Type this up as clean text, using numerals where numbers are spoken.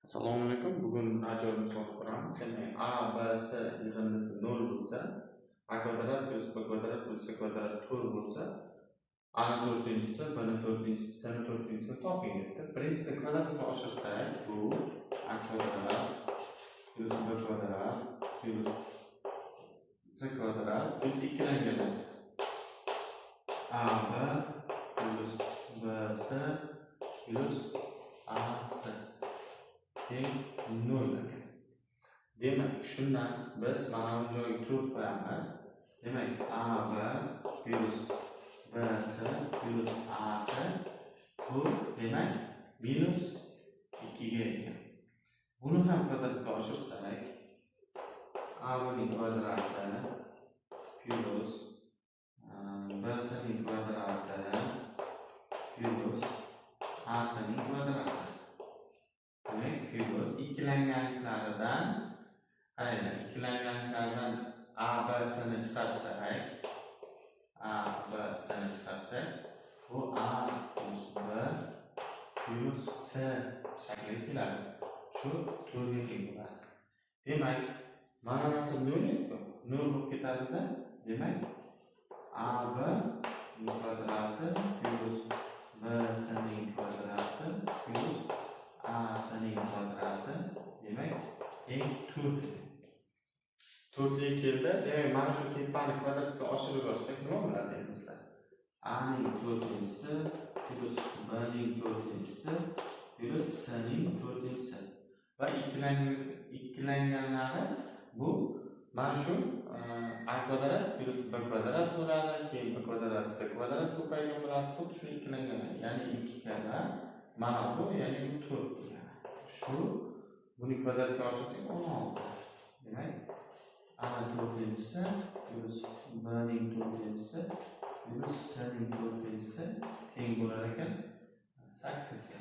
Assalomu alaykum. Bugun ajoyib misol ko'ramiz. Demak, A, B, C yig'indisi 0 bo'lsa, A kvadrat plyus B kvadrat plyus C kvadrat 4 bo'lsa, A ni to'rtinchisi, B ni to'rtinchisi, C ni to'rtinchisini toping debdi. Birinchisi kvadratga oshirsak, bu A kvadrat plyus B kvadrat plyus C kvadrat plyus ikkilangan A, B plyus B, C plyus A, C teng 0 ekan. Demak, shundan biz mana bu joyga 4 qo'yamiz. Demak, AB plyus BC plyus AC bu, demak, minus 2 ga ekan. Buni ham kvadratga oshirsak, AB ning kvadrati plyus BC ning kvadrati plyus AC ning kvadrati. Demak, plyus ikkilanganliklaridan, qaranglar, ikkilanganliklaridan A, B, C ni chiqarsak, A, B, C ni chiqarsak, bu A plyus B plyus C shakliga keladi. Shu 4 ga teng bo'ladi. Demak, mana narsa 0 edi-ku. 0 bo'lib ketadi-da. Demak, A, B kvadrati plyus B, C ning kvadrati plyus A, C ning kvadrati, demak, teng 4. To'rtlik keldi. Demak, mana shu tepani kvadratga oshirib yuborsak, nima bo'ladi endi bizda? A ning to'rtinchisi plyus B ning to'rtinchisi plyus C ning to'rtinchisi va ikkilanganlari bu mana shu A kvadrat plyus B kvadrat bo'ladi, keyin B kvadrat C kvadrat ko'paygan bo'ladi. Xuddi shu ikkilanganlar, ya'ni ikki karra mana bu, ya'ni bu 4 degani. Shu buni kvadratga oshirsak, 16. Demak, A to'rtinchisi plyus B ning to'rtinchisi plyus C ning to'rtinchisi teng bo'lar ekan 8 ga.